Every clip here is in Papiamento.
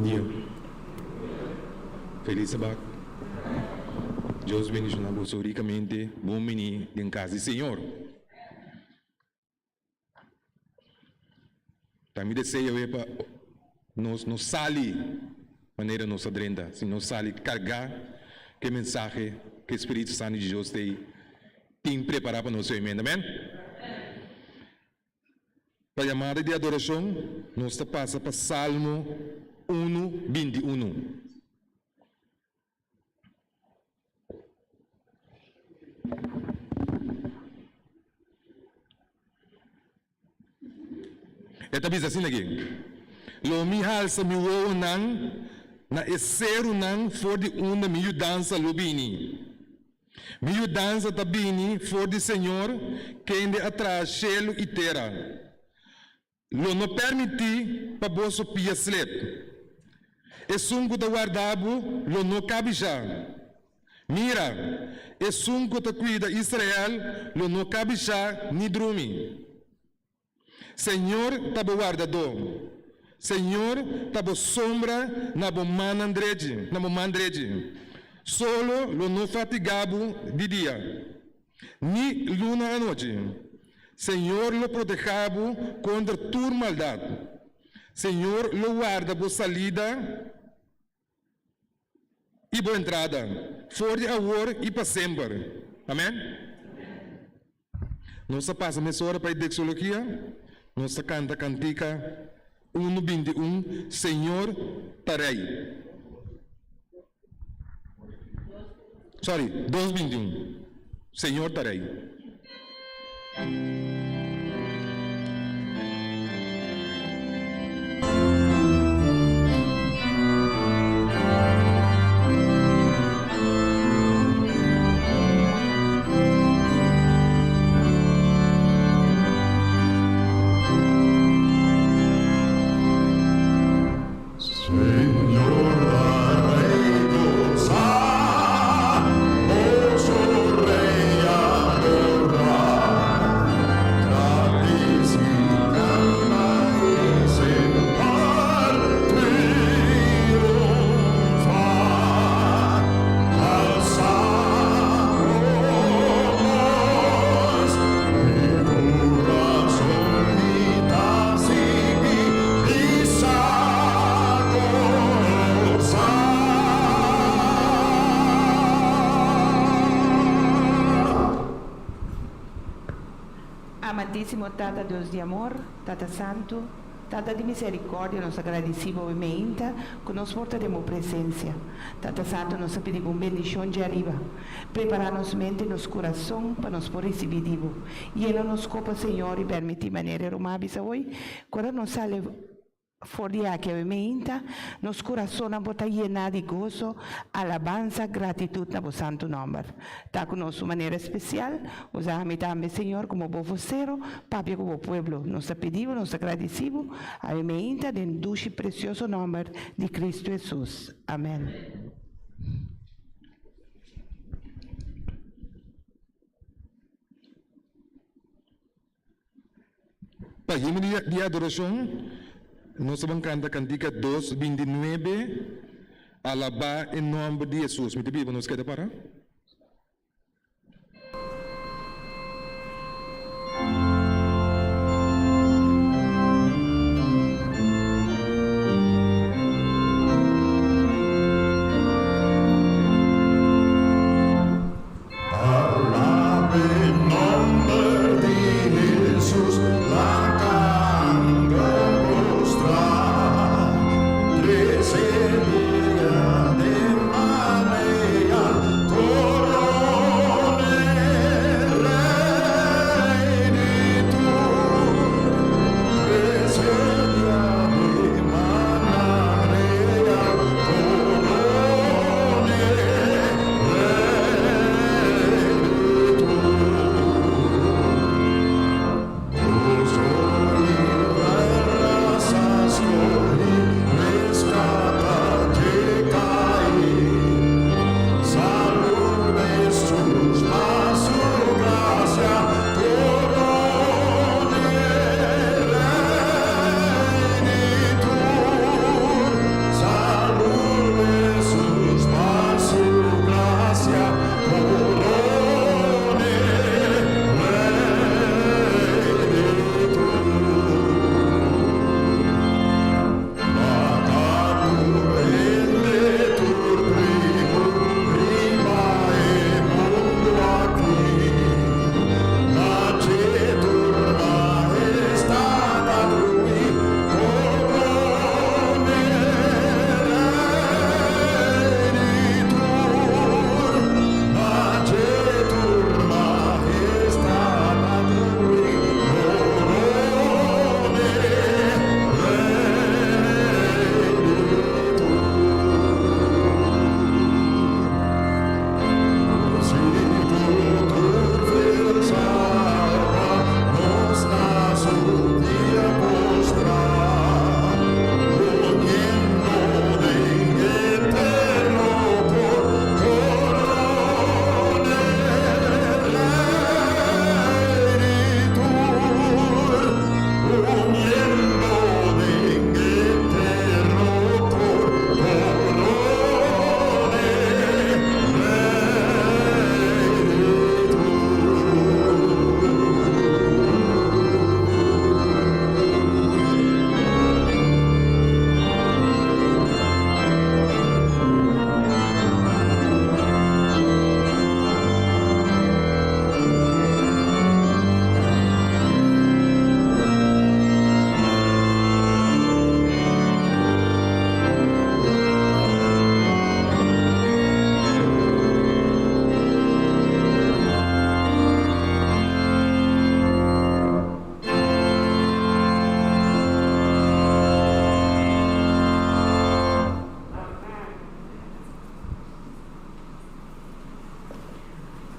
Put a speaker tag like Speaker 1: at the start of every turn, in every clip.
Speaker 1: Bon dia. Felis Sabat. Dios bendiciona boso ricamente. Bon bini den cas di Señor. Ta mi deseo e pa nos no sali manera nos a drenta, sino nos sali carga cu e mensahe cu e Spiritu Santo di Dios tey tin prepara pa nos hoy. Amen. Pa yamada di adorashon nos ta pasa pa Salmo unu 21. E ta bisa asina aki, Lo mi halsa mi wowonan na e serunan for di unda mi yudansa lo bini. Mi yudansa ta bini for di Señor, kende a traha shelu i tera. Lo no permití pa boso pia slep. Esun ku ta warda bo lo no kabishá. Mira, esun ku ta kuida Israel lo no kabishá ni drumi. Señor ta bo wardadó. Señor ta bo sombra na bo mannan drechi, na bo man drechi. Solo lo no fatigá bo di dia, ni luna anochi. Señor lo protehá bo kontra tur maldat. Señor lo warda bo salida i bo entrada, for di awor i pa semper. Amèn. Nos ta pasa mesora pa e dexologia. Nos ta kanta kantika unu 21, Señor ta Rei. Sorry, dos 21, Señor ta Rei.
Speaker 2: Señor ta Rey goza, boso Rey adora, Gradici canta y semper triunfa. Alza bos, mi curazon mi ta sigui bisa goza.
Speaker 3: Amantísimo Tata Dios di amor, Tata Santu, Tata di misericordia, nos ta gradici Bo meinta cu nos por ta den Bo presencia. Tata Santu, nos ta pidi Bo un bendicion dje ariba. Prepara nos mente y nos curason pa nos por ricibi di Bo. Yena nos copa, Señor, y permiti manera e ruman a bisa hoy, cu ora nos sali For di aki awe meinta, nos kurasonnan por ta yená di goso, alabansa, gratitut na bo santu nòmber. Ta ku nos un manera spesial, usa ami tambe, Señor, komo bo vosero, papia ku bo pueblo. Nos ta pidi bo, nos ta gradisí bo, awe meinta, den dushi presioso nòmber di Kristu Hesus. Amèn.
Speaker 1: Pa himno di adorashon, nos ta ban kanta kantika dos 29, Alabá e nòmber di Hesus. Mi ta biba nos keda para.
Speaker 2: Alab'e nomber di Hesus, laga angel postra, trese dia den manera.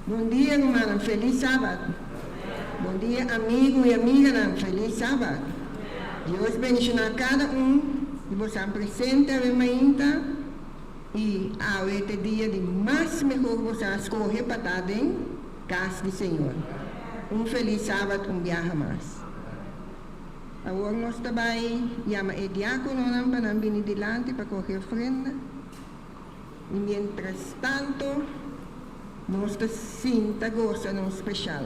Speaker 4: Bon dia, rumannan. Felis sabat. Bon dia, amigu i amiganan. Felis sabat. Dios bendishoná kada un di boso presente awe mainta i awe ta e dia di mas mihó ku boso a skohe pa ta den kas di Señor. Un felis sabat un biaha mas. Awor nos ta bai yama e diákononan pa nan bini dilanti pa kohe ofrenda. I mientrastantu nos ta sinta gosa nos speshal.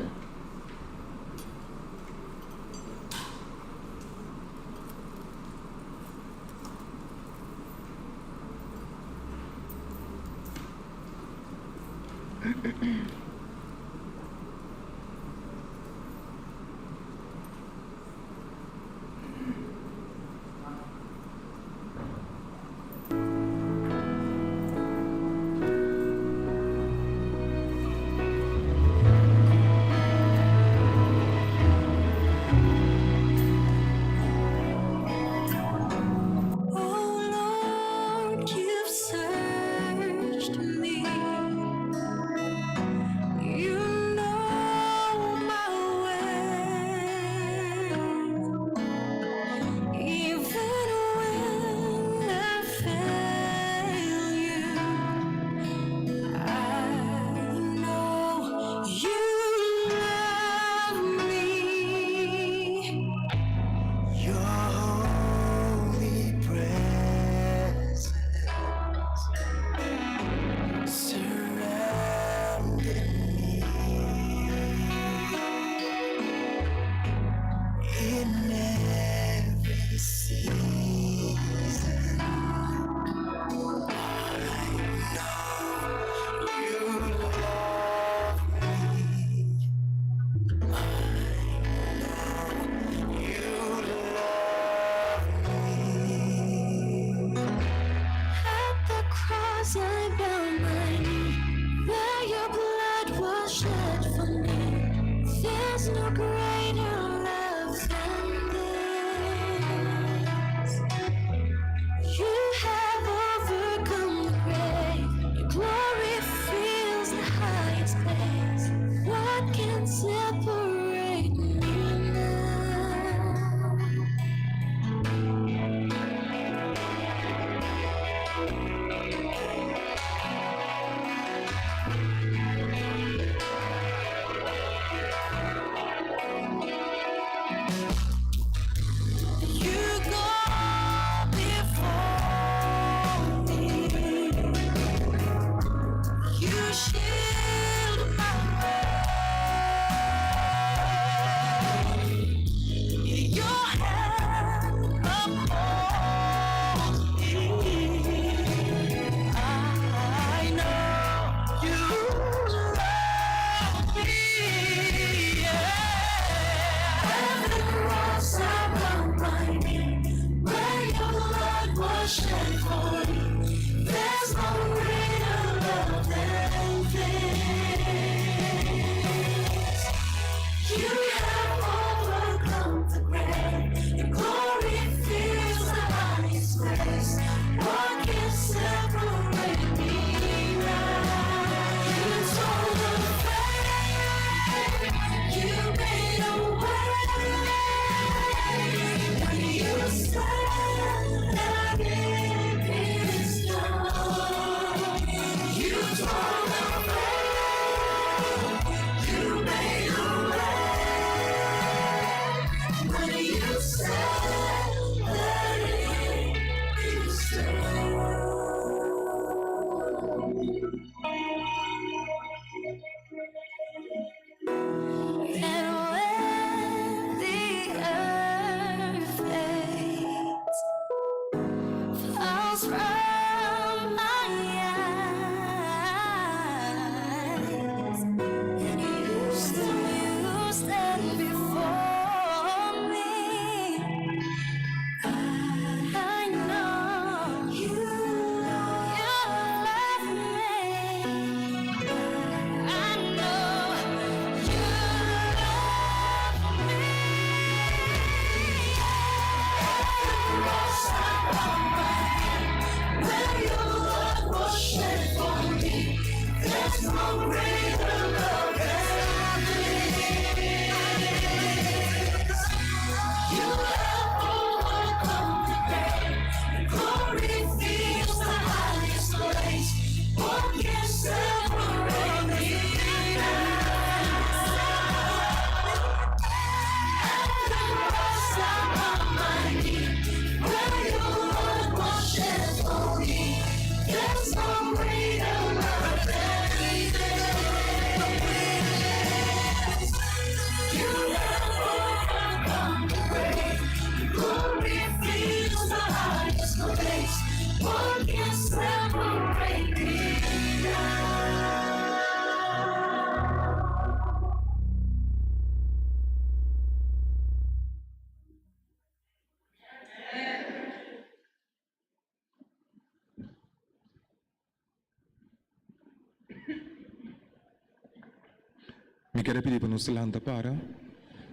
Speaker 1: Mi kere pidi pa nos lanta para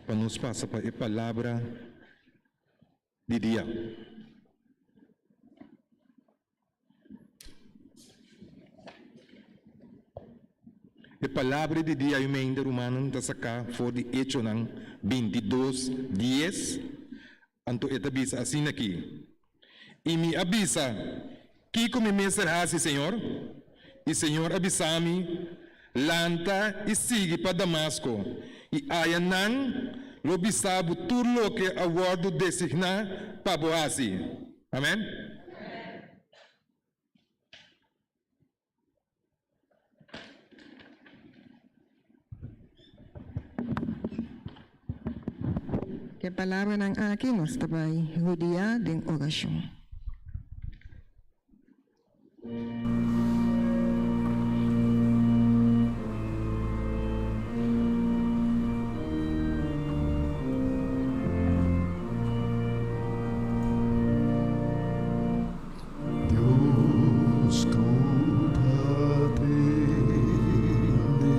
Speaker 1: pa nos pasa pa e palabra di dia. E palabra di dia yu mente rumannan ta saká for di Echonan bintidos, dies, anto e ta bisa asin'aki, I mi a bisa, Kiko mi mester hasi, Señor? I Señor a bisa mi, Lanta i sigui pa Damasko, i aya nan lo bisa bo tur loke a wòrdu designá pa bo hasi. Amèn.
Speaker 4: Ku e palabranan aki nos ta bai rudiá den orashon.
Speaker 2: Dios ku ta tende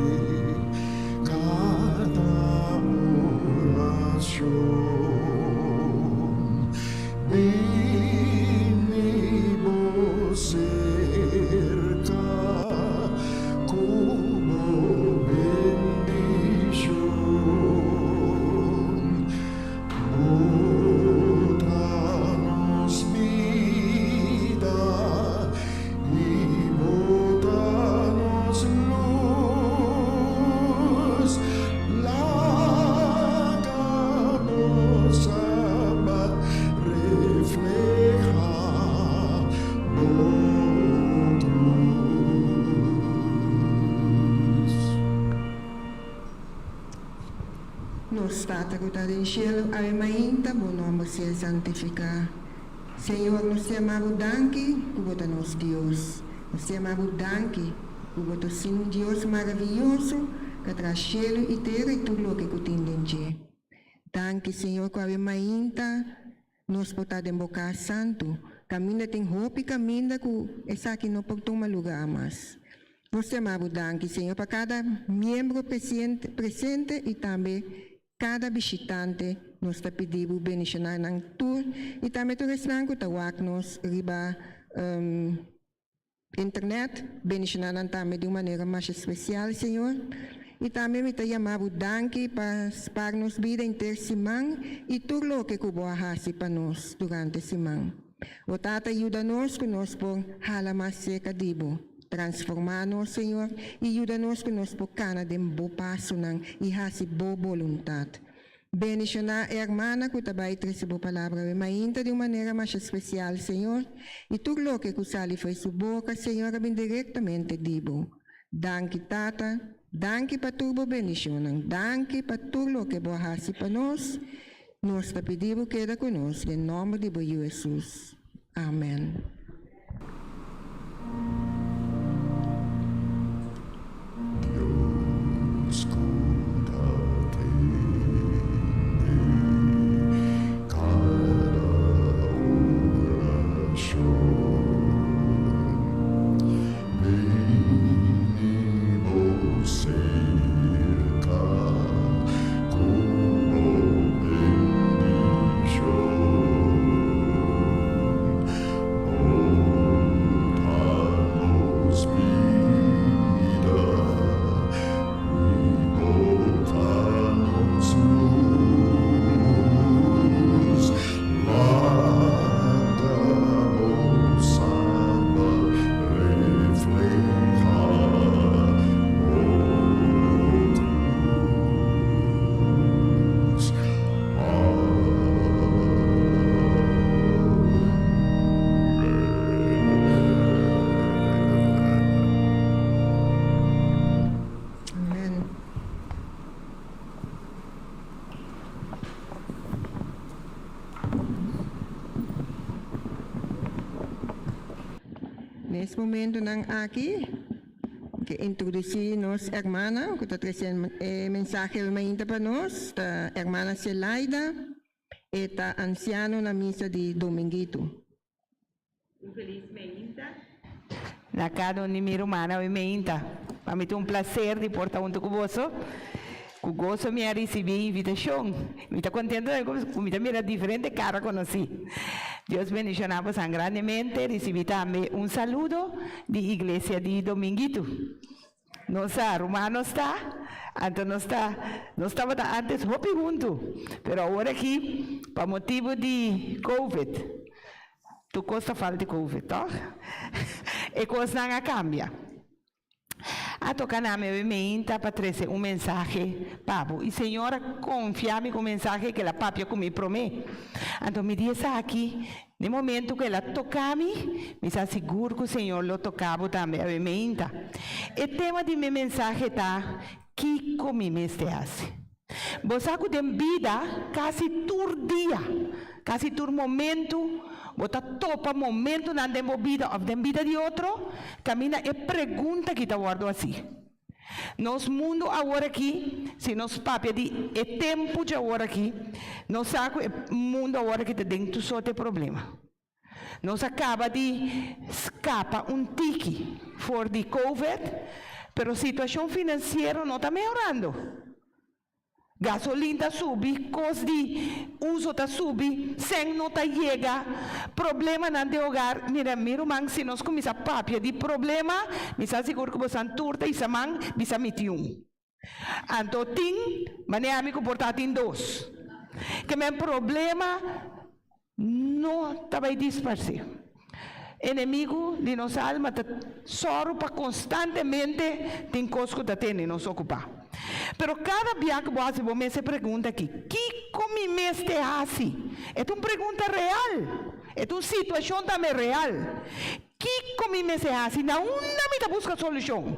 Speaker 2: kada orashon, bini bo serka ku bo bendishon. Bo ta nos bida i bo ta nos lus. Laga nos sabat reflehá bo krus.
Speaker 4: Nos Tata ku ta den shelu, awe mainta bo nòmber sea santifiká. Señor, nos ta yama bo danki ku bo ta nos Dios. Nos ta yama bo danki ku bo ta sin un Dios maravioso ku a traha shelu i tera i tur loke ku tin den dje. Danki, Señor, ku awe mainta nos por ta den bo kas santu, kaminda tin hopi kaminda ku esaki no por tuma lugá mas. Nos ta yama bo danki, Señor, pa kada miembro presente i tambe kada bishitante. Nos ta pidi bo bendishoná nan tur i tambe tur esnan ku ta wak nos riba internet. Bendishoná nan tambe di un manera masha spesial, Señor. I tambe mi ta yama bo danki pa spar nos bida henter siman i tur loke ku bo a hasi pa nos durante siman. O Tata, yuda nos ku nos por hala mas serka di bo. Transformá nos, Señor, i yuda nos ku nos por kana den bo pasonan i hasi bo boluntat. Bendishoná e hermana ku ta bai trese bo palabra awe mainta di un manera masha spesial, Señor, i tur loke ku sali fo'i su boka, Señor, a bin direktamente di bo. Danki, Tata. Danki pa tur bo bendishonnan. Danki pa tur loke bo a hasi pa nos. Nos ta pidi bo keda ku nos den nòmber di bo Yu Hesus. Amen.
Speaker 2: Dios ku ta tende kada orashon, Bini bo serka ku bo bendishon. Bo ta nos bida i bo ta nos lus. Laga bo saba refleha bo cruz. Amen.
Speaker 4: Amen. Nes momentonan aki ke introdusí nos hermana ku ta trese e mensahe awe mainta pa nos, ta hermana Selaida, e ta ansiano na misa di Dominguito.
Speaker 3: Un felis meinta na kada un di mi rumannan awe meinta. Pa mi ta un plaser di por ta huntu ku boso. Ku goso mi a risibí e invitashon. Mi ta kontento tambe ku mi ta mira diferente kara konosí. Dios bendishoná bosan grandemente. Risibí tambe un saludo di Iglesia di Dominguitu. Nos sa, ruman nos ta, anto nos ta, nos tabata antes hopi huntu, pero awor aki pa motibu di Covid, tur kos ta falta di Covid, tòg? E kosnan a kambia. A toka na mi meinta pa trese un mensahe pa bo. I Señor a konfia mi ku un mensahe ku el a papia ku mi promé. Anto mi di esaki, den momento ku el a toka mi, mi sa sigur ku Señor lo toka bo tambe awe meinta. E tema di mi mensahe ta, Kiko mi mester hasi? Bo sa ku den bida kasi tur dia, kasi tur momentu, bo ta topa momentunan den bo bida òf den bida di otro kaminda e pregunta aki ta wòrdu hasi. Nos mundu awor aki, si nos papia di e tempu dje awor aki, nos sa ku e mundu awor aki ta den tur sorte problema. Nos a kaba di skapa un tiki for di Covid, pero situashon finansiero no ta mehorando. Gasolin ta subi, kos di uso ta subi, sèn no ta yega, problemanan den hogar. Mira, mi ruman, si nos kuminsá papia di problema, mi sa sigur ku bosan tur ta isa man bisa mi tin un. Anto tin, manera ami ku por ta tin dos. Ke men problema no ta bai disparsé. Enemigu di nos alma ta sòru pa konstantemente tin kos ku ta tene nos okupá. Pero kada bia ku bo hasi bo mes e pregunta aki, Kiko mi mester hasi? E ta un pregunta real. E ta un situashon tambe real. Kiko mi mester hasi? Na unda mi ta buska solushon?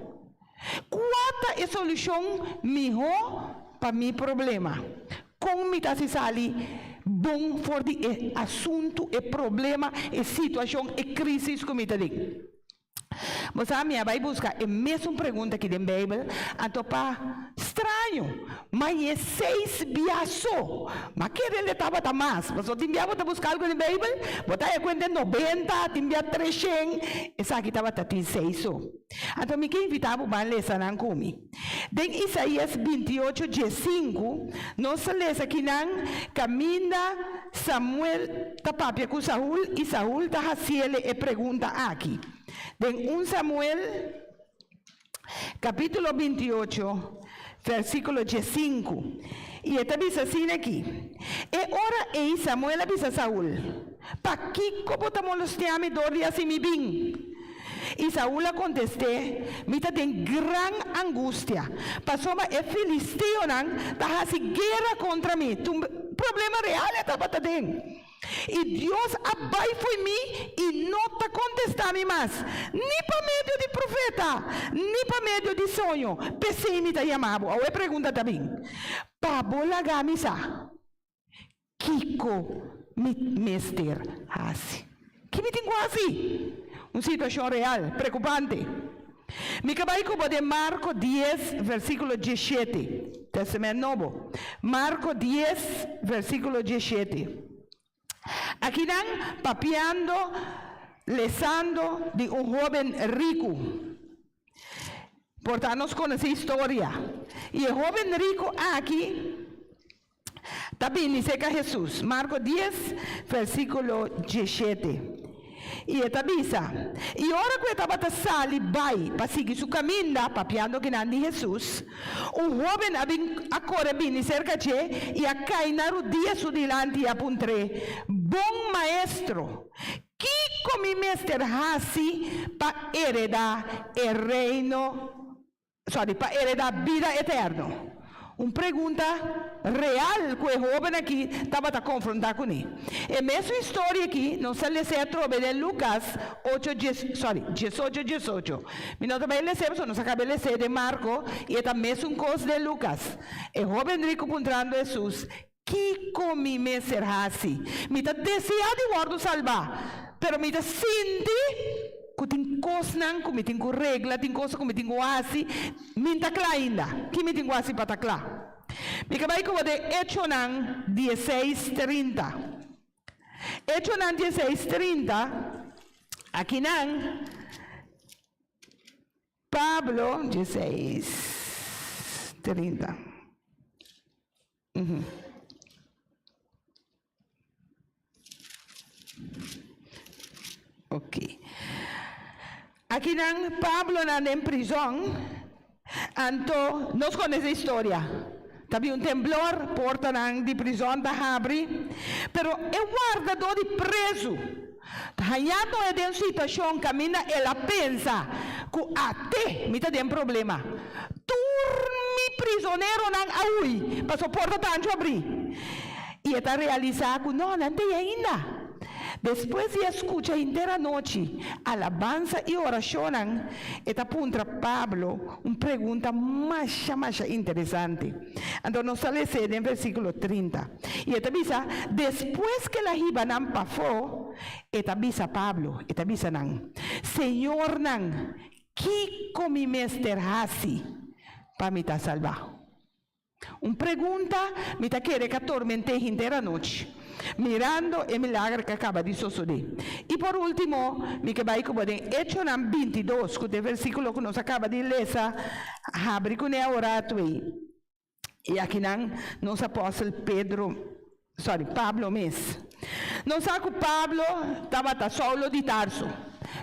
Speaker 3: Kua ta e solushon mihó pa mi problema? Kon mi ta hasi sali bon for di e asuntu, e problema, e situashon, e krísis ku mi ta den? Bo sa, mi a bai buska e mesun pregunta aki den Beibel, anto pa straño, mañe seis bia so. Ma kere el e tabata mas, pasobra tin bia bo ta buska algu den Beibel, bo ta haña kuenta nobenta, tin bia treshen, esaki tabata tin seis so. Anto mi ke invitá bo ban lesa nan ku mi. Den Isaías 28, 15, nos ta lesa kinan kaminda Samuel ta papia ku Saul i Saul ta hasiele e pregunta aki. Den 1 Samuel kapítulo 28, versíkulo 15, i e ta bisa asina aki, E ora ei Samuel a bisa Saul, Pakiko bo ta molestiá mi dor di hasi mi bin? I Saul a kontest'é, Mi ta den gran angustia, pasobra e filisteonan ta hasi guera kontra mi. Ta un problema real e tabata den. I Dios a bai fo'i mi i no ta kontestá mi mas, ni pa medio di profeta, ni pa medio di soño. P'esei mi ta yama bo. Awor e pregunta ta bin, Pa bo laga mi sa Kiko mi mester hasi? Ki mi tin ku hasi? Un situashon real, preokupante. Mi ka bai ku bo den Marko dies, versíkulo diesshete, Tèstamènt Nobo. Marko dies, versíkulo diesshete. Akinan papiando, lesando di un hóben riku. Por ta nos konosé historia. I e hóben riku aki ta bini serka Hesus, Marko dies, versíkulo diesshete. I e ta bisa, I ora ku e tabata sali bai pa sigui su kaminda, papiando kinan di Hesus, un hóben a bin a kore bini serka dje i a kai na rudia su dilanti i a puntr'é, Bon Maestro, kiko mi mester hasi pa heredá e reino Sorry, pa heredá bida eterno. Un pregunta real ku e hóben aki tabata konfrontá kuné. E mesun historia aki nos ta les'é atrobe den Lukas ocho dies, sorry, diesocho diesocho. Mi no ta bai les'é pasobra nos a kaba e les'é den Marko i e ta mesun kos den Lukas. E hóben riku puntrando Hesus, Kiko mi mester hasi? Mi ta deseá di wòrdu salbá, pero mi ta sinti ku tin kosnan ku mi tin ku regla, tin kosnan ku mi tin ku hasi. Mi n'ta kla ainda. Ki mi tin ku hasi pa ta kla? Mi ke bai ku bo den Echonan dieseis trinta. Echonan dieseis 30, akinan Pablo, dieseis 30. Ok. Akinan Pablo nan den prizon, anto nos konosé e historia. Ta bin un temblor, portanan di prizon ta habri, pero e wardadó di prezu ta hañando e den situashon kaminda el a pensa ku ate mi ta den problema. Tur mi prizoneronan a hui pasobra porta ta anchu abrí. I e ta realisá ku no, nan t'ei ainda. Despues di a skucha henter anochi alabansa i orashonnan, e ta puntra Pablo un pregunta masha masha interesante. Anto nos ta les'é den versíkulo 30. I e ta bisa, Despues ku el a hiba nan pafó, e ta bisa Pablo, e ta bisa nan, Señornan, kiko mi mester hasi pa mi ta salbá? Un pregunta mi ta kere ka torment'é henter anochi, mirando e milager ka kaba di sosodé. I por último, mi ke bai ku bo den Echonan 22, ku ta e versíkulo ku nos a kaba di lesa, habri kuné aworato ei. I akinan nos apòstel Pedro, sorry, Pablo mes. Nos sa ku Pablo tabata Saulo di Tarso,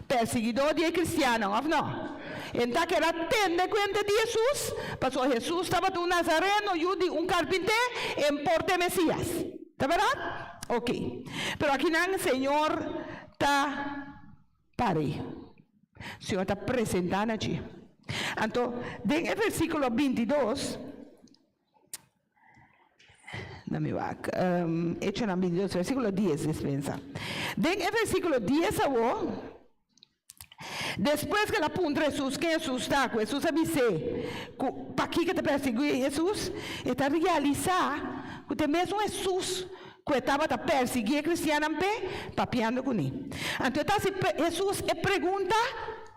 Speaker 3: persiguidó di e kristiannan, òf no? E ta kere a tende kuenta di Hesus, pasobra Hesus tabata un nazareno, yu di un karpinté, en porta e Mesias. Ta bèrdat? Oke. Pero akinan Señor ta par'é. Señor ta presentá na dje. Anto, den e versíkulo 22, Na mi wak. Echonan 22, versíkulo 10, dispensa. Den e versíkulo 10 awo, despues ku el a puntra Hesus ken Hesus ta, ku Hesus a bis'é ku pakiko e ta persiguí Hesus, e ta realisá ku ta e mesun Hesus ku e tabata persiguí e kristiannan p'e, papiando kuné. Anto e ta hasi Hesus e pregunta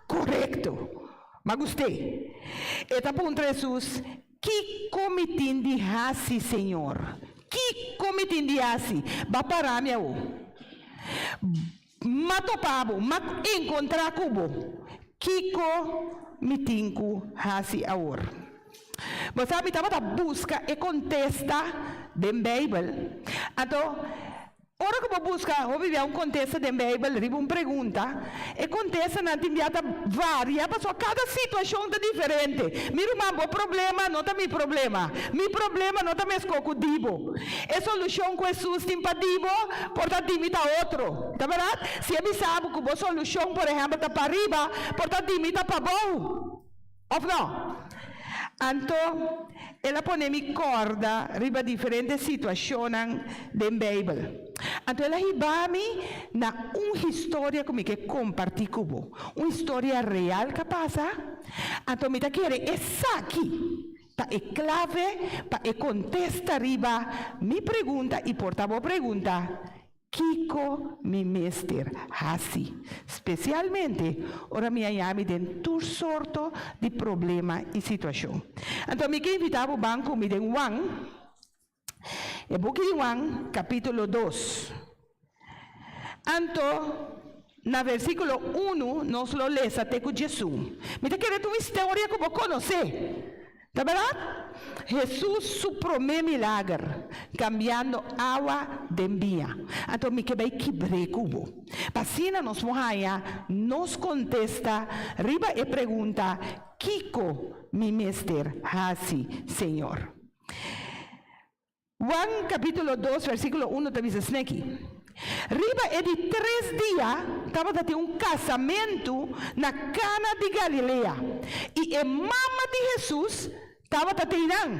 Speaker 3: korekto. M'a gust'é. E ta puntra Hesus, Kiko mi tin di hasi, Señor? Kiko mi tin di hasi? Ba para mi awo. M'a topa bo, m'a enkontrá ku bo. Kiko mi tin ku hasi awor? Bo sa, mi tabata buska e kontesta den Beibel. Anto, Ora ku bo buska hopi bia un kontesta den Beibel riba un pregunta, e kontestanan tin bia ta varia pasobra kada situashon ta diferente. Mi ruman, bo problema no ta mi problema. Mi problema no ta meskó ku di bo. E solushon ku Hesus tin pa di bo por ta di mi ta otro. Ta bèrdat? Si e bisa bo ku bo solushon, por ehèmpel, ta pariba, por ta di mi ta pabou. Òf no? Anto, el a pone mi kòrda riba diferente situashonnan den Beibel. Anto el a hiba mi na un historia ku mi ke kompartí ku bo, un historia real ku a pasa. Anto mi ta kere esaki ta e klave pa e kontesta riba mi pregunta i por ta bo pregunta, Kiko mi mester hasi, spesialmente ora mi haña mi den tur sorto di problema i situashon? Anto mi ke invitá bo ban ku mi den Juan, e buki di Juan, kapítulo 2. Anto na versíkulo unu nos lo lesa te ku diesun. Mi ta kere ta un historia ku bo konosé. Ta bèrdat? Hesus su promé milager, kambiando awa den biña. Anto mi ke bai kibr'é ku bo, pa asina nos por haña nos kontesta riba e pregunta, Kiko mi mester hasi, Señor? Juan capítulo 2 versículo 1 ta bisa sneki, Riba e di tres dia tabata tin un casamentu na Cana di Galilea, i e mama di Jesús tabata teinan.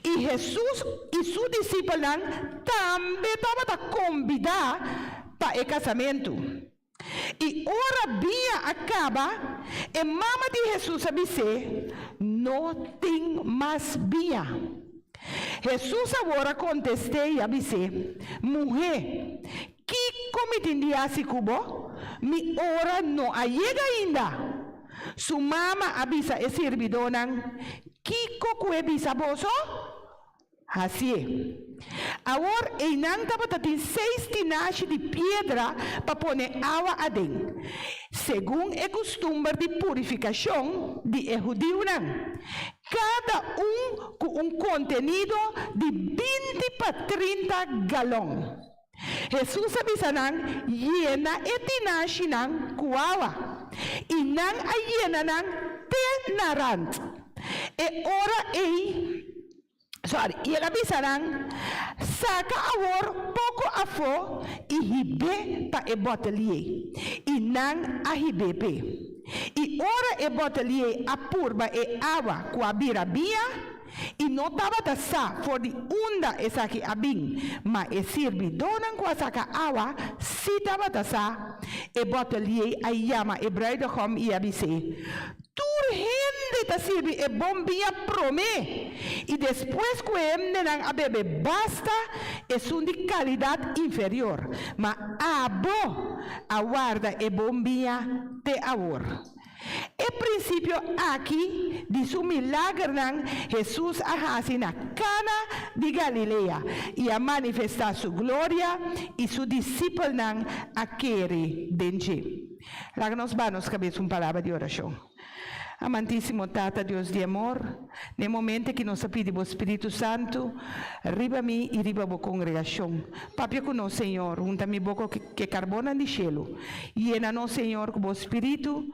Speaker 3: I Jesús i su disipelnan tambe tabata combidá pa e casamentu. I ora biña a kaba, e mama di Hesus a bis'é, No tin mas biña. Hesus awor a kontest'é i a bis'é, Muhé, kiko mi tin di hasi ku bo? Mi ora no a yega ainda. Su mama a bisa e sirbidónan, Kiko ku e bisa boso? Hasié. Awor einan tabata tin seis tinashi di piedra pa pone awa aden, segun e kustumber di purifikashon di e hudiunan, kada un ku ku un kontenido di 20 pa 30 galòn. Hesus a bisa nan, Yena e tinashinan ku awa. I nan a yena nan te na rant. E ora ei, sorry, i el a bisa nan, Saka awor poko afó i hib'é pa e bòtelié. I nan a hib'é p'e. I ora e bòtelié a purba e awa ku a bira biña, i no tabata sa for di unda esaki a bin, ma e sirbidónan ku a saka awa sí tabata sa. E bòtelié a yama e brùidegòm i a bis'é, Tur hende ta sirbi e bon biña promé, i despues ku e hemdenan a bebe basta, esun di kalidat inferior. Ma abo a warda e bon biña te awor. E prinsipio aki di su milagernan Hesus a hasi na Kana di Galilea i a manifestá su gloria, i su disipelnan a kere den dje. Laga nos baha nos kabes un palabra di orashon. Amantísimo Tata, Dios di amor, na e momento aki nos ta pidi bo Spiritu Santu riba mi i riba bo kongregashon. Papia ku nos, Señor, hunta mi boka ku e karbonnan di shelu. Yena nos, Señor, ku bo Spiritu.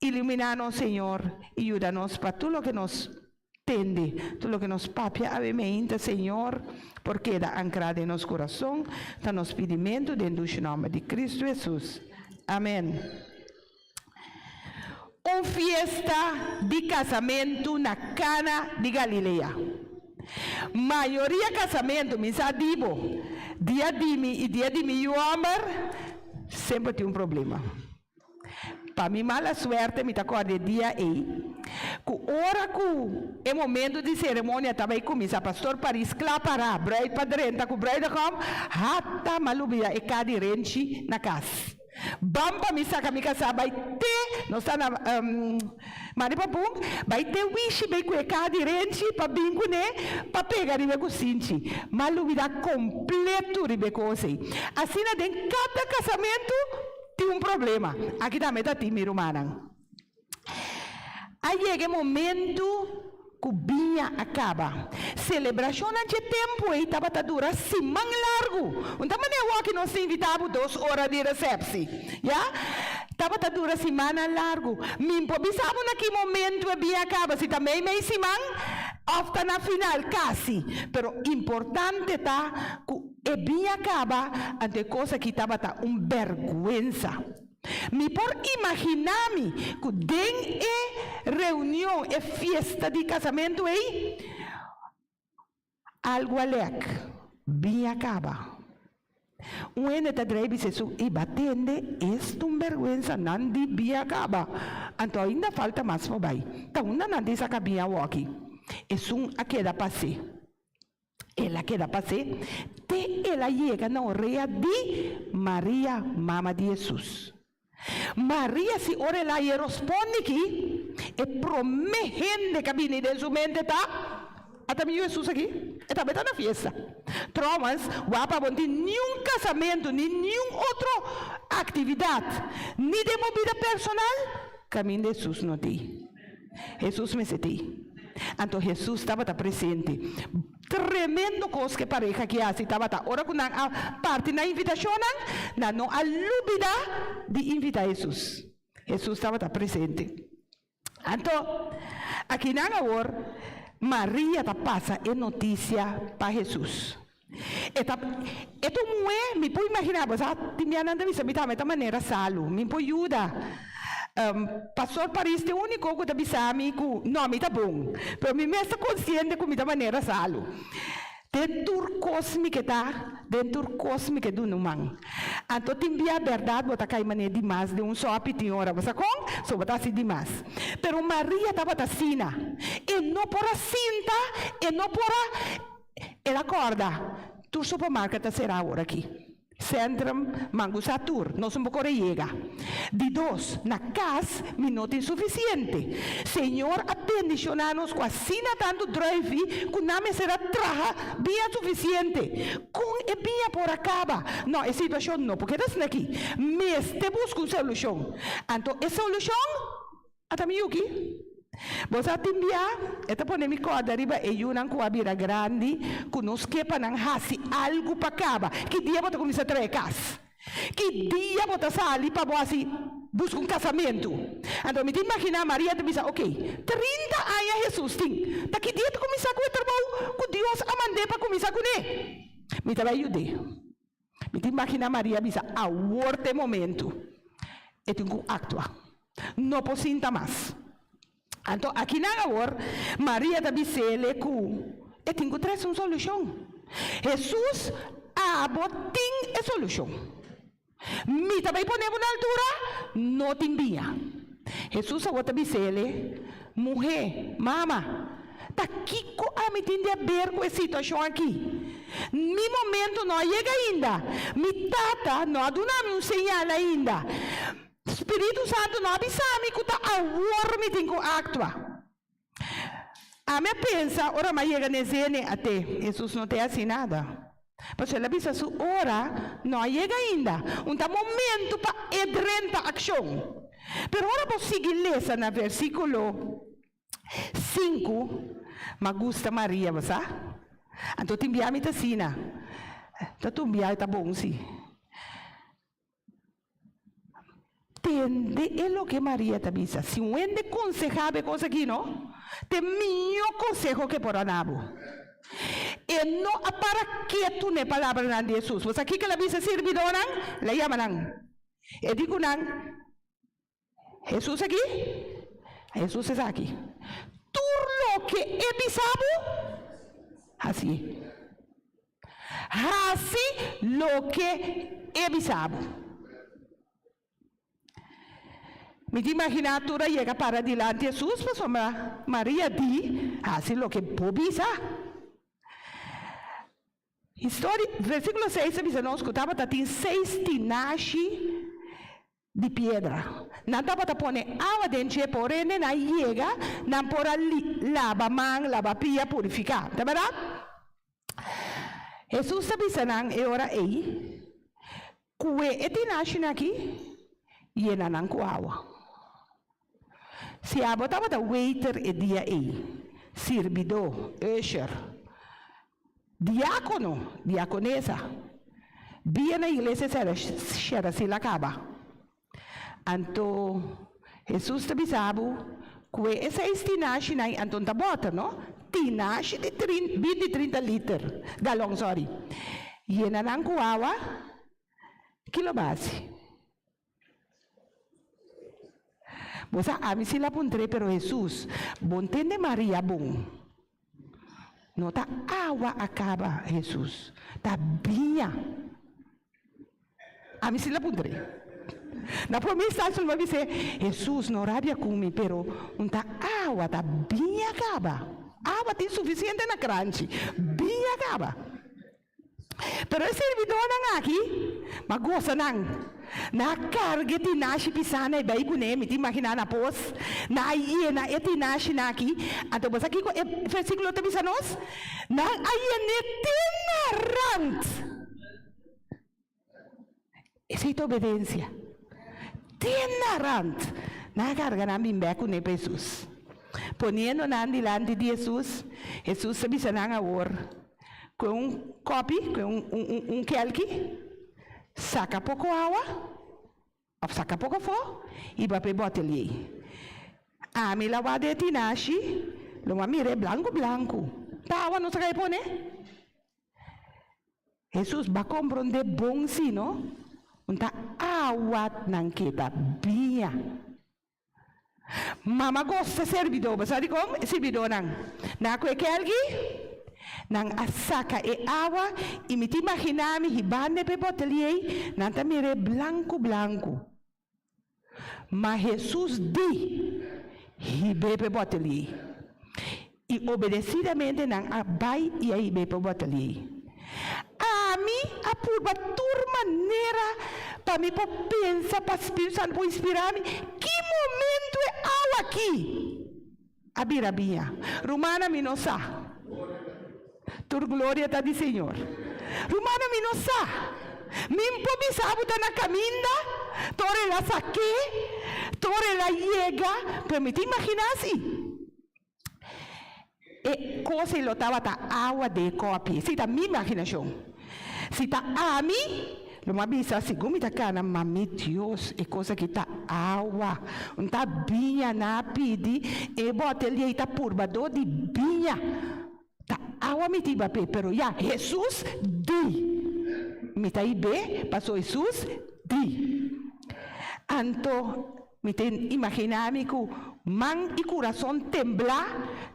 Speaker 3: Iluminá nos, Señor, i yuda nos pa tur loke nos tende, tur loke nos papia awe meinta, Señor, por keda ankrá den nos kurason. Ta nos pidimentu den dushi nòmber di Kristu Hesus. Amèn. Un fiesta di kasamentu na Kana di Galilea. Mayoria kasamentu, mi sa di bo, dia di mi i dia di mi yu hòmber, semper tin un problema. Pa mi mala suerte mi ta kòrda e dia ei, ku ora ku e momentu di seremonia ta bai kuminsá, Pastor Paris kla pará, bruid pa drenta ku bruidegom, hata m'a lubida e ka di renchi na kas. Ban pa mi saka mi kasá bai te, nos ta na Maripapun, bai te wishi bai ku e kaha di renchi pa bin kuné pa pega riba e kusinchi. M'a lubidá kompletu riba e kos ei. Asina den kada kasamentu tin un problema. Aki tambe ta tin mi rumannan. A yega e momentu ku biña a kaba. Selebrashonnan dje tempu ei tabata dura siman largu. Un ta manera awor nos ta invitá bo dos ora di resèpsi, ya? Tabata dura simannan largu. Mi por bisa bo na ki momentu e biña a kaba, si ta meimei siman òf ta na final, kasi. Pero importante ta ku e biña a kaba, anto e kos aki tabata un bèrgwensa. Mi por imaginá mi ku den e reunion, e fiesta di kasamentu ei, algu a lèk, biña kaba. Un hende ta drei bisa esun, I ba tende, esta un bèrgwensa, nan di biña kaba, anto ainda falta mas pa bai. Ta unda nan tin saka biña awoki? Esun a keda pas'é. El a keda pas'é te el a yega na orea di Maria, mama di Hesus. Maria si ora el a haña e rospondi aki, e promé hende ku a bini den su mente ta, Ata mi yu Hesus aki, e tambe ta na fiesta. Trouwens, wak pa bo no tin niun kasamentu ni niun otro aktividat, ni den bo bida personal, kaminda Hesus no tin. Hesus mester tin. Anto Hesus tabata presente. Tremendo kos ku e pareha aki hasi tabata ora ku nan a parti nan invitashonnan, nan no a lubida di invitá Hesus. Hesus tabata presente. Anto, akinan awor Maria ta pasa e notisia pa Hesus. E ta e ta un muhé, mi por imaginá, bo sa tin bia nan ta bisa mi tambe ta manera salu, mi por yuda. Pastor Paris ta e úniko ku ta bisa mi ku no mi ta bon, pero mi mes ta konsiente ku mi ta manera salu. Den tur kos mi ke ta, den tur kos mi ke duna un man. Anto tin bia bèrdat bo ta kai manera dimas den un sòpi tin ora, bo sa kon? So bo ta hasi dimas. Pero Maria tabata asina, e no por a sinta, e no por a. El a kòrda, Tur supermarket ta será awor aki. Centrum, Mangusa tur, nos un poko reyega. Di dos, na kas mi no tin sufisiente. Señor a bendishoná nos ku asina tantu druifi ku nan mester a traha biña sufisiente. Kon e biña por a kaba? No, e situashon no por keda asina aki. Mester buska un solushon. Anto e solushon a ta mi yuki. Bo sa tin bia, e ta pone mi kòrda riba e yunan ku a bira grandi ku nos ke pa nan hasi algu pa kaba. Ki dia bo ta kuminsá traha kas? Ki dia bo ta sali pa bo hasi buska un kasamentu? Anto mi ta imaginá Maria ta bisa, Oke, 30 aña Hesus tin. Ta ki dia ta kuminsá ku e trabou ku Dios a mand'é pa kuminsá kuné? Mi ta bai yud'é. Mi ta imaginá Maria bisa, Awor ta e momentu. E tin ku aktua. No por sinta mas. Anto akinan awor Maria ta bis'ele ku e tin ku trese un solushon. Hesus, abo tin e solushon. Mi ta bai pone bo na altura? No tin biña. Hesus awor ta bis'ele, Muhé, mama, ta kiko ami tin di aber ku e situashon aki? Mi momento no a yega ainda. Mi Tata no a duna mi un señal ainda. Spiritu Santu no a bisa mi ku ta awor mi tin ku aktua. Ami a pensa ora mi a yega n'e zene ate, Hesus no te hasi nada. Pasobra el a bisa su ora no a yega ainda. Un ta momentu pa e drenta akshon. Pero ora bo sigui lesa na versíkulo 5, m'a gusta Maria, bo sa? Anto tin bia mi ta asina. Ta tur bia ta bon si. Tende e loke Maria ta bisa. Si un hende konsehá bo e kos akí, no, ta e mihó konseho ku e por a na bo. E no a para ketu na e palabranan di Hesus. Bo sa kiko el a bisa e sirbidónan? El a yama nan. E di ku nan, Hesus aki? Hesus esaki. Tur loke e bisa bo, hasié. Hasi loke e bisa bo. Mi ta imaginá tur a yega para dilanti Hesus pasobra Maria di, Hasi loke bo bisa. Historia, versíkulo 6 ta bisa nos ku tabata tin seis tinashi di piedra. Nan tabata pone awa den dje pa ora hende nan yega, nan por a laba man, laba pia, purifiká. Ta bèrdat? Hesus ta bisa nan e ora ei, Kue e tinashinan akí, yena nan ku awa. Si abo tabata waiter e dia ei, sirbidó, usher, Diákono, diakonesa, Dia na iglesia sera shera sila kaba. Anto Hesus ta bisa bo ku e seis tinashinan anto ta bòter no, tinashi di binti 30 liter, galòn sòri, yena nan ku awa, ki lo basi? Bo sa ami si la puntr'é, pero Hesus, bo ntende Maria bon? No ta awa a kaba, Hesus, ta biña. Ami si la puntr'é. Na promé instancia lo a bis'é, Hesus, no rabia ku mi, pero un ta awa, ta biña kaba. Awa tin sufisiente na kranchi, biña kaba. Pero e sirbidónan aki, m'a gosa nan. Nan a karga e tinashi pisá na e bai kuné, mi ta imaginá na pos. Nan a yena e tinashinan aki. Anto bo sa kiko e versíkulo ta bisa nos? Nan a yen'é te na rant. Esei ta obedensia. Te na rant. Nan a karga nan bin bèk kuné pa Hesus. Poniendo nan dilanti di Hesus, Hesus ta bisa nan awor, Kue un kòpi, kue un un kèlki, saka poko awa, òf saka poko afó, i bap'e bòteliei. Ami la wak den e tinashi, lo a mir'é blanku blanku. Ta awa nos a kai pone? Hesus ba komprondé bon si no, un ta awa nan keda biña. Mama gosta serbidó, bo sa dikon? E sirbidónan nan a kue kelgi, nan a saka e awa i mi ta imaginá mi hibando pa e boteliei, nan ta mir'é blanku blanku. Ma Hesus di, Hib'é pa e boteliei. I obedesidamente nan a bai i a hib'é pa e boteliei. Ami a purba tur manera pa mi por pensa, pa Spiritu Santu por inspirá mi, ki momentu e awa aki a bira biña. Rumannan, mi no sa. Tur gloria ta di Señor. Rumannan mi no sa. Min por bisa bo ta na caminda, tor el a saké, tor el a yega, pero mi ta imagina si. E kos ei lo tabata awa den e kòpi. Esei ta mi imaginashon. Si ta ami, lo mi a bisa, segun mi ta kana, Mami Dios, e kos aki ta awa. Un ta biña nan a pidi, e bòtel di ei ta purbadó di biña. Ta awa mi ta iba p'e, pero ya, Hesus di. Mi ta ib'é paso Hesus di. Anto mi ta imaginá mi ku man i kurason temblá,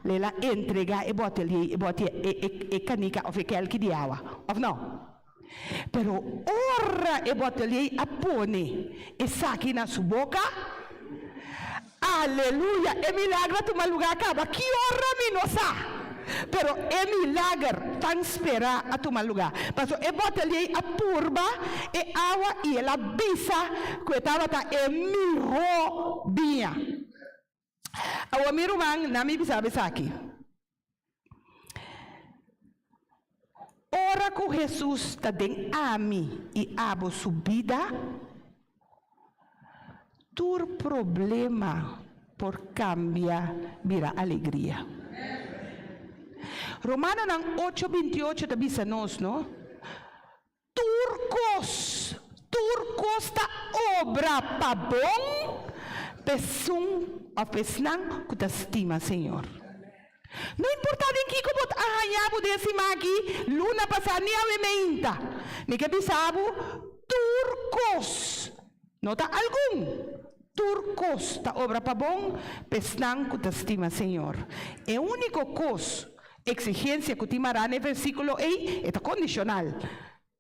Speaker 3: el a entregá e bòtel di e bòti e e kanika òf e kèlki di awa, òf no? Pero ora e bòtelier a pone esaki na su boka, aleluya, e milagro a tuma lugá kaba. Ki ora mi no sa, pero e milager tan sperá a tuma lugá. Pasobra e bòtelier a purba e awa i el a bisa ku e tabata e mihó biña. Awor mi ruman, na mi bisa bo esaki. Ora ku Hesus ta den ami i abo su bida, tur problema por kambia bira alegria. Romanonan ocho binti ocho ta bisa nos, no? Tur kos, tur kos ta obra pa bon p'esun òf p'esnan ku ta stima Señor. No importá den kiko bo a haña bo den siman aki, luna pasá ni awe meinta, mi ke bisa bo, tur kos, no ta algun, tur kos ta obra pa bon p'esnan ku ta stima Señor. E úniko kos Exigencia cu tin mará na e versiculo ei, e ta condicional.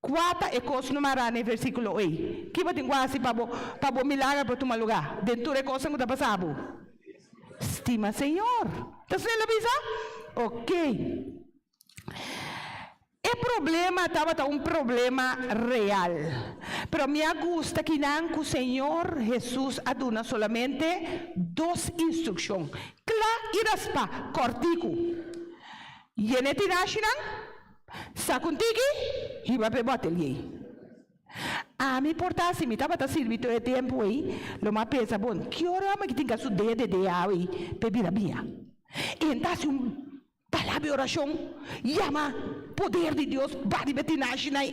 Speaker 3: Cua ta e cos no mará na e versiculo ei? Ki bo tin cu haci pa bo pa bo milager por tuma lugar den tur e cosnan cu ta pasa bo? Stima Señor. Ta asina el a bisa? Ok. E problema tabata un problema real. Pero mi a gusta kinan ku Señor Hesus a duna solamente dos instrukshon kla i raspá, kòrtiku. Yena e tinashinan, saka un tiki, hiba pa e bòtelié. Ami por ta si mi tabata sirbi tur e tempu ei, lo mi a pensa, Bon, ki ora mi tin ku a su dede den awe ei pa e bira mia? I e ta hasi un Palabra i orashon yama poder di Dios ba riba e tinashi nai.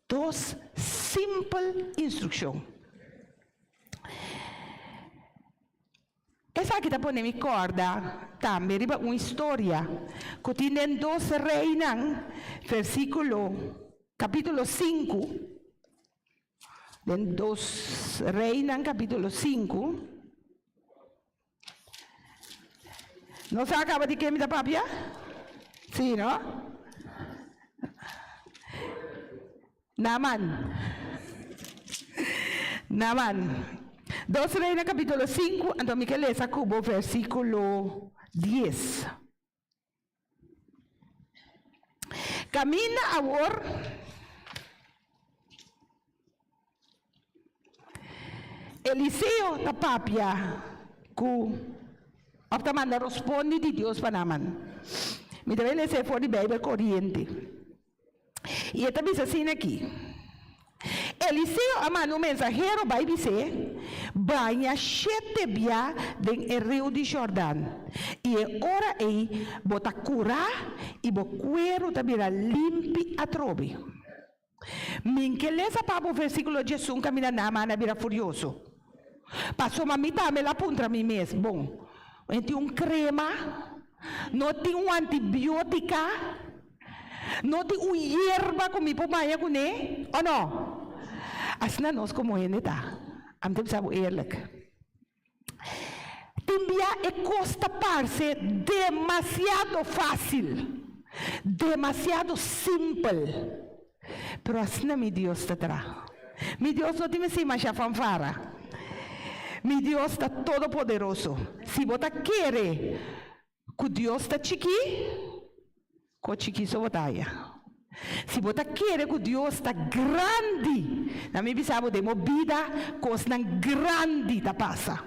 Speaker 3: Dos simpel instrukshon. Esaki ta pone mi kòrda tambe riba un historia ku tin den Dos Reinan, versíkulo, kapítulo sinku. Den Dos Reinan kapítulo sinku. No sa caba di ken mi ta papia? Sí, no? Naaman. Naaman. Dos Reina capítulo 5, anto mi ke lesa ku bo versículo 10. Caminda awor. Eliseo ta papia ku òf ta manda rospondi di Dios pa Naaman. Mi ta bai lesa e for di Beibel Koriente. I e ta bisa asina aki, Eliseo a manda un mensahero bai bis'é, Baña shete bia den e riu di Jordan, i e ora ei bo ta kurá i bo kueru ta bira limpi atrobe. Min ke lesa pa bo versíkulo djesun kaminda Naaman a bira furioso. Pasobra mi tambe la puntra mi mes, Bon, no tin un krema? No tin un antibiótika? No tin un yerba ku mi por baña kuné? O no? Asina nos komo hende ta. Ami ta bisa bo eerlik. Tin bia e kos ta parse demasiado fásil, demasiado simpel. Pero asina mi Dios ta traha. Mi Dios no tin mester masha fanfara. Mi Dios ta todopoderoso. Si bo ta kere ku Dios ta chikí, Ko chiki so bo ta haya. Si bo ta kere ku Dios ta grandi, na mi bisa bo den bo bida kosnan grandi ta pasa.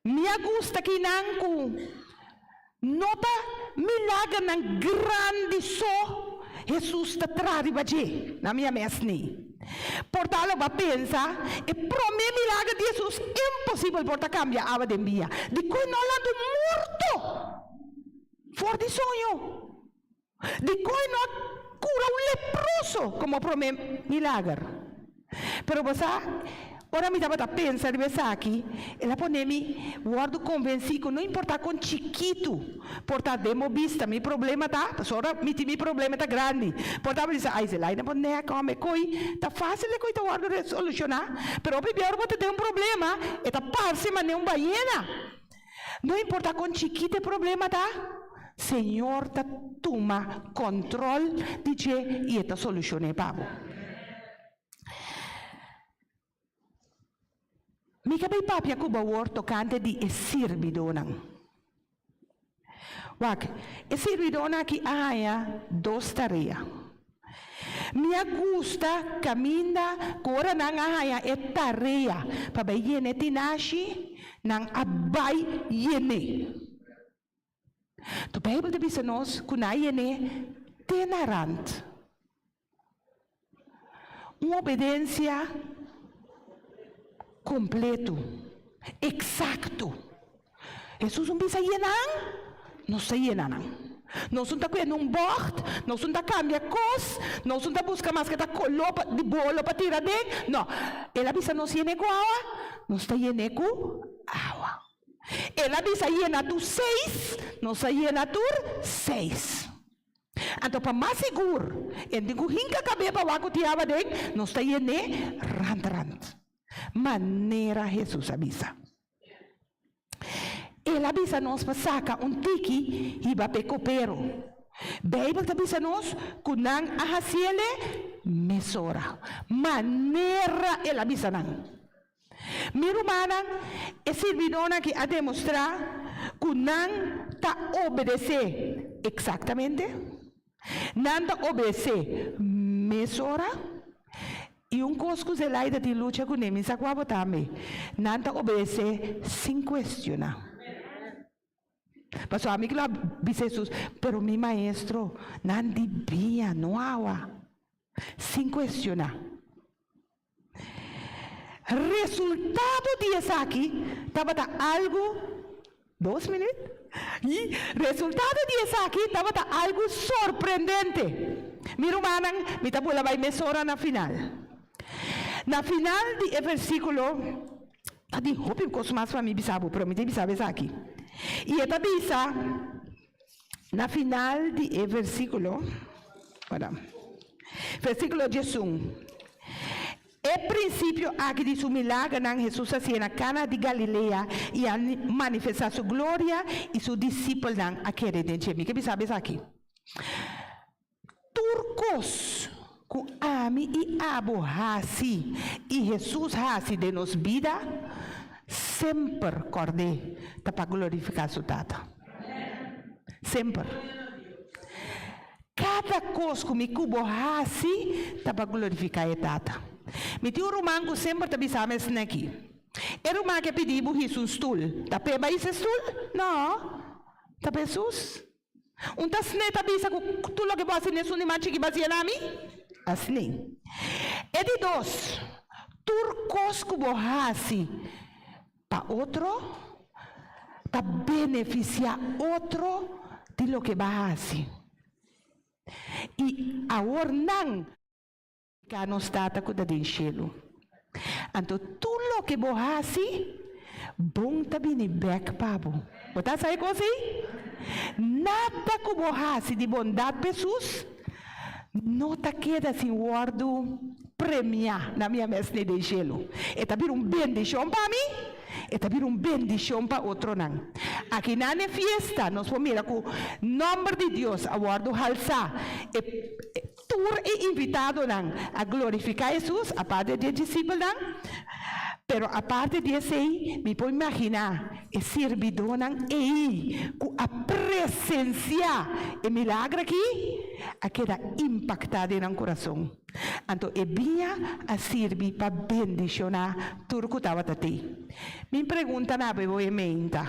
Speaker 3: Mi a gusta kinan ku no ta milagernan grandi so Hesus ta traha riba dje, na mi a mes ni. Por ta lo bo a pensa, e promé milager di Hesus imposibel por ta kambia awa den bia. Dikon no lanta un morto for di soño? Dikon no a kura un leproso komo promé milager? Pero bo sa, ora mi tabata pensa riba esaki, el a pone mi wòrdu konvensí ku no importá kon chikitu por ta den bo bista mi problema ta, pasobra ora mi tin mi problema ta grandi, por ta bo bisa, ai Zelaida bo nèk hòmber e koi ta fásil e koi ta wòrdu resolushoná, pero hopi bia ora bo ta den un problema e ta parse manera un bayena. No importá kon chikitu e problema ta, Señor ta tuma kòntròl di dje i e ta solushon'é pa bo. Mi ke bai papia ku bo awor tokante di e sirbidónan. Wak, e sirbidónan aki a haña dos tarea. Mi a gusta kaminda ku ora nan a haña e tarea pa bai yena e tinashi, nan a bai yen'é. To Beibel ta bisa nos ku nan a yen'é te na rant. Un obedensia kompleto, eksakto. Hesus un bisa yenan, nos ta yena nan. Nos un ta kuenda un bògt, nos un ta kambia kos, nos un ta buska maske ta koló pa di bolo pa tira den. No, el a bisa nos yen'é ku awa, nos ta yen'é ku awa. El a bisa yena tur seis, nos a yena tur seis. Anto pa mas sigur, e tin ku hinka kab'é pa wak ku tin awa den, nos ta yen'é rant rant, manera Hesus a bisa. El a bisa nos pa saka un tiki hiba p'e kopero. Beibel ta bisa nos ku nan a hasiel e mesora, manera el a bisa nan. Mi rumannan, e sirbidónan aki a demostrá ku nan ta obedesé eksaktamente, nan ta obedesé mesora, i un kos ku Zelaida tin lucha kuné, mi sa ku abo tambe, nan ta obedesé sin kuestioná. Pasobra ami ku lo a bisa Hesus, Pero mi Maestro, nan di biña, no awa. Sin kuestioná. Resultado di esaki tabata algu, dos minüt, i resultado di esaki tabata algu sorprendente. Mi rumannan, mi ta bula bai mesora na final. Na final di e versíkulo, ta tin hopi kos mas pa mi bisa bo, pero mi ta bisa bo esaki. I e ta bisa na final di e versíkulo, wara, versíkulo diesun, E prinsipio aki di su milagernan Hesus a hasié na Kana di Galilea i a manifestá su gloria i su disipelnan a kere den dje. Mi ke bisa bo esaki. Tur kos ku ami i abo hasi i Hesus hasi den nos bida, semper kòrd'é ta pa glorifiká su Tata. Semper. Kada kos ku mi ku bo hasi ta pa glorifiká e Tata. Mi tin un ruman ku semper ta bisa mi esnan aki, E ruman ke pidi bo hisa un stul, ta p'e bai hisa e stul? No, ta pa Hesus. Un ta sne ta bisa ku tur loke bo hasi nesun di mas chiki bo hasi na mi? Asni. E di dos, tur kos ku bo hasi pa otro ta benefisiá otro di loke bo a hasi. I awor nan. Ka nos Tata ku ta den shelu. Anto tur loke bo hasi, bon ta bini bèk pa bo. Bo ta sa e kos ei? Nada ku bo hasi di bondat pa Hesus no ta keda sin wòrdu premiá na mi mes ni den shelu. E ta bira un bendishon pa mi, e ta bira un bendishon pa otronan. Akinan e fiesta nos por mira ku nòmber di Dios a wòrdu halsá. E. Tur e invitadonan a glorifiká Hesus, aparte di e disipelnan. Pero aparte di esei, mi por imaginá e sirbidónan ei ku a presensiá e milagro akí a keda impaktá den nan kurason. Anto e biña a sirbi pa bendishoná tur ku tabata tei. Mi pregunta na bo e meinta,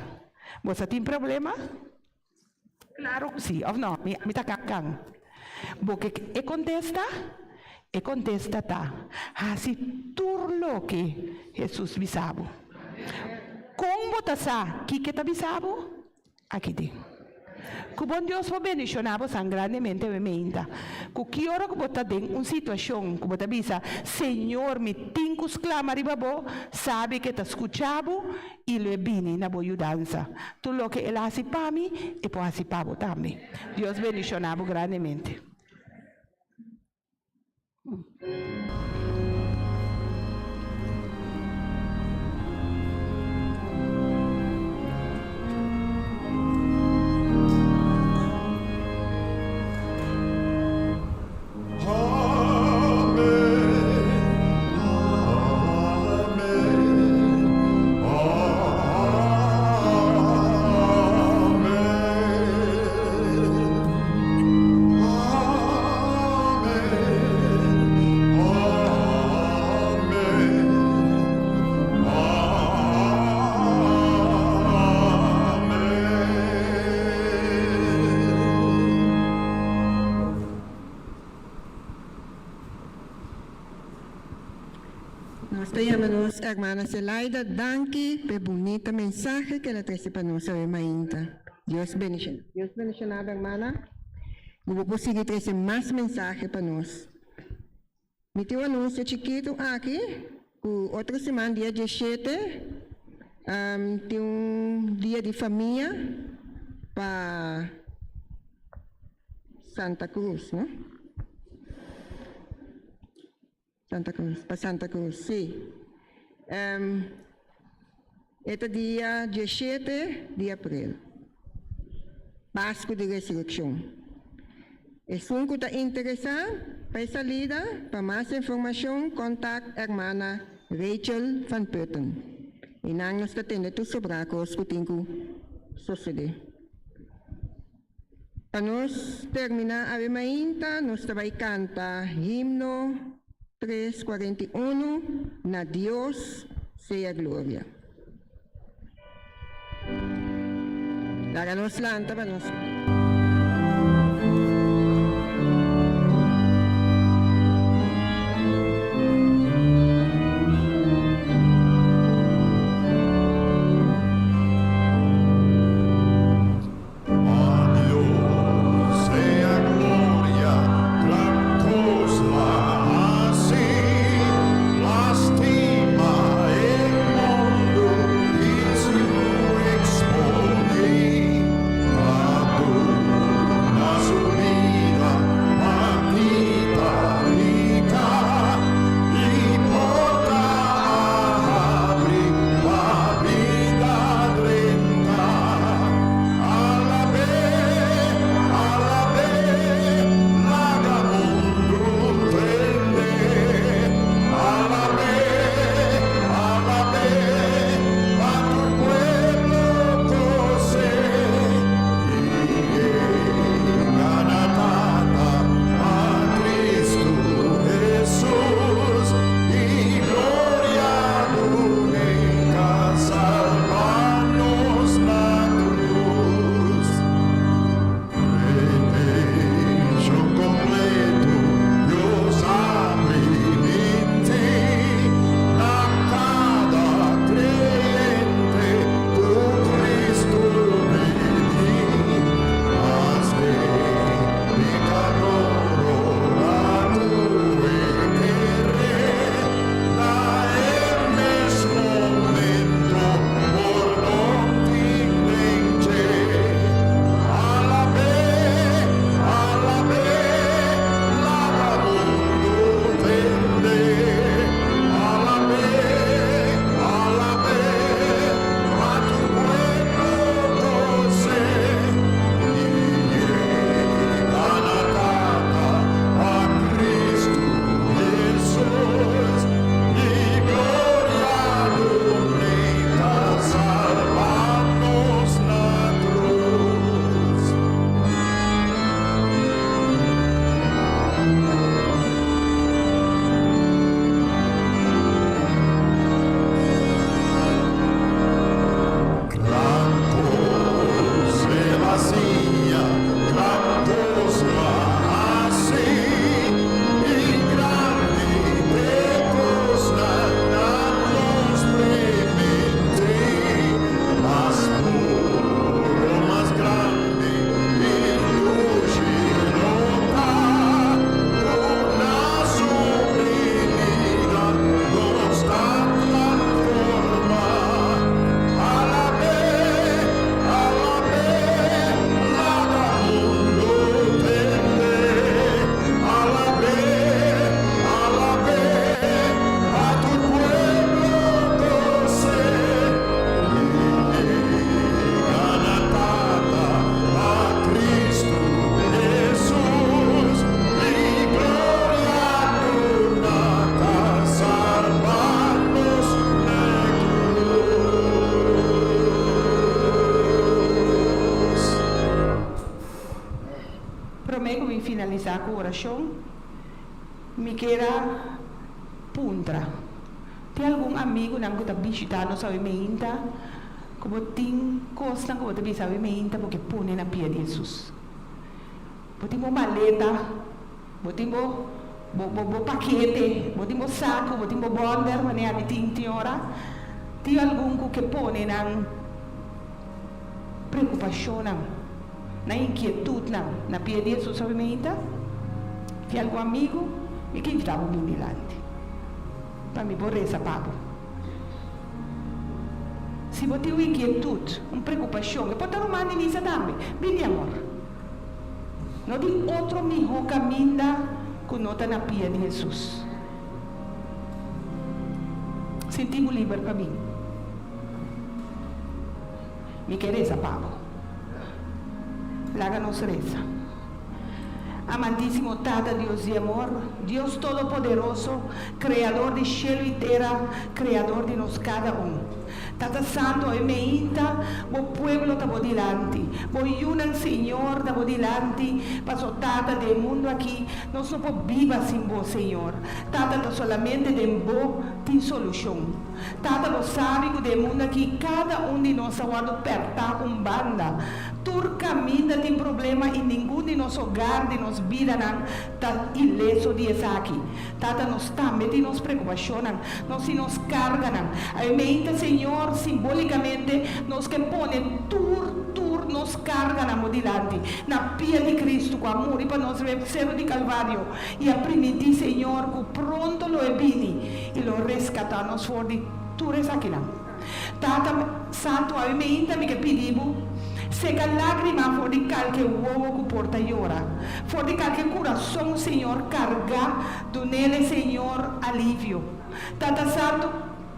Speaker 3: Bo sa tin problema? Claro cu si, of no? Mi, mi ta kan kan. Bo ke e contesta? E kontesta ta, Hasi tur loke Hesus bisa bo. Kon bo ta sa kiko e ta bisa bo? Aki tin. Ku bon Dios por bendishoná bo san grandemente mi meinta. Ku ki ora ku bo ta den un situashon ku bo ta bisa, Señor, mi tin ku sklama riba bo, sabi ku e ta skucha bo i lo e bini na bo yudansa. Tur loke el a hasi pa mi, e por hasi pa bo tambe. Dios bendishoná bo grandemente.
Speaker 4: Nos ta yama nos hermana Zelaida danki p'e bunita mensahe ke el a trese pa nos awe mainta. Dios bendiciona. Dios bendiciona bo hermana. Ku bo por sigui trese mas mensahe pa nos. Mi tin un anunsio chikitu aki ku otro siman dia dieshete tin un dia di famia pa Santa Cruz, no? Santa Cruz, pa Santa Cruz, sí. E ta dia dieshete di april, Pasku di Resurekshon. Esun ku ta interesá pa e salida, pa mas informashon kontak Hermana Rachel van Putten. I nan nos ta tende tur sobrá kos ku tin ku sosodé. Pa nos terminá awe mainta nos ta bai kanta himno 341, Na Dios sea gloria. Laga nos lanta pa nos.
Speaker 2: A Dios sea gloria, gran cos la haci, lastima e mundo y su exponi, a duna su bida.
Speaker 3: Promé ku mi finalisá ku orashon, mi ke a puntra. Tin algun amigunan ku ta bishitá nos awe mainta, ku bo tin kosnan ku bo ta bisa awe mainta bo ke pone na pia di Hesus. Bo tin bo maleta, bo tin bo bo bo bo pakete, bo tin bo saku, bo tin bo bònder, manera mi tin tin ora. Tin algun ku ke pone nan preokupashonnan, nan inkietutnan na pia di Hesus awe mainta? Tin algun amigu? Mi ke invitá bo bin dilanti pa mi por resa pa bo. Si bo tin un inkietut, un preokupashon, e por ta ruman di misa tambe, bini amor. No tin otro mihó kaminda ku no ta na pia di Hesus. Sinti bo liber pa bin. Mi ke resa pa bo. Laga nos resa. Amantísimo Tata Dios di amor, Dios Todopoderoso, Kreador di shelu i tera, Kreador di nos kada un. Tata Santu, awe meinta bo pueblo ta bo dilanti, bo yunan Señor ta bo dilanti, paso Tata den mundu aki nos no por biba sin bo Señor. Tata ta solamente den bo tin solushon. Tata bo sabi ku den mundu aki kada un di nos a wòrdu pèrtá un banda. Tur kaminda tin problema i ningun di nos hogar, di nos bidanan ta ileso di esaki. Tata nos tambe tin nos preokupashonnan, nos tin nos karganan. Awe meinta Señor, simbólikamente nos ke pone tur, tur nos karganan bo dilanti, na pia di Kristu ku a muri pa nos riba e seru di Kalvario i a primintí Señor ku pronto lo e bini i lo reskatá nos for di tur esakinan. Tata Santu awe meinta mi ke pidi bo, seka lágrima for di kalke wowo ku por ta yora, for di kalke kurason, Señor, kargá, dunele, Señor, alivio. Tata Santu,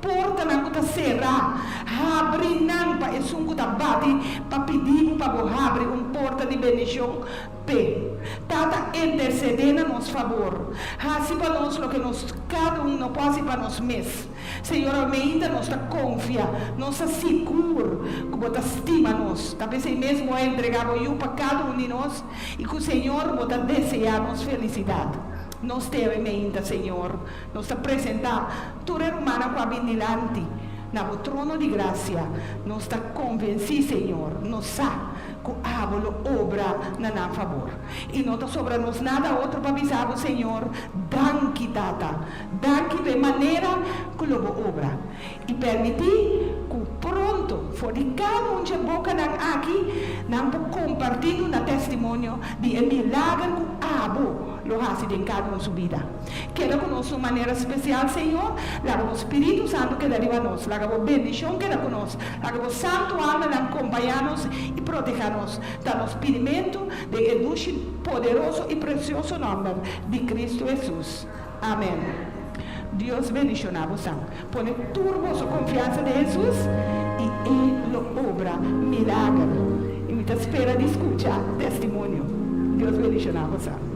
Speaker 3: portanan ku ta será, habri nan pa esun ku ta bati pa pidi bo pa bo habri un porta di bendishon P'e. Tata intercedé na nos fabor. Haci pa nos loke nos cada un no por haci pa nos mes. Señor, almeinda nos ta confia, nos ta sigur cu Bo ta stima nos. Ta p'esey mes Bo a entrega Bo Yu pa cada un di nos y cu, Señor, Bo ta desea nos felicidad. Nos te almeinda, Señor, nos ta presenta tur e rumannan cu a bin dilanti na Bo trono di gracia. Nos ta convenci, Señor, nos sa ku abo lo obra na nan fabor. I no ta sobra nos nada otro pa bisa bo, Señor, danki, Tata, danki pa e manera ku lo bo obra. I permití ku pronto for di kada un dje bokanan aki nan por kompartí duna testimonio di e milager ku abo lo hasi den kada un su bida. Keda ku nos un manera spesial, Señor. Laga bo Spiritu Santu keda riba nos. Laga bo bendishon keda ku nos. Laga bo Santu Angelnan kompañá nos i protehá nos. Ta nos pidimentu den e dushi, poderoso i presioso nòmber di Kristu Hesus. Amèn. Dios bendishoná bosan. Pone tur boso konfiansa den Hesus i E lo obra milager. I mi ta spera di skucha testimonio. Dios bendishoná bosan.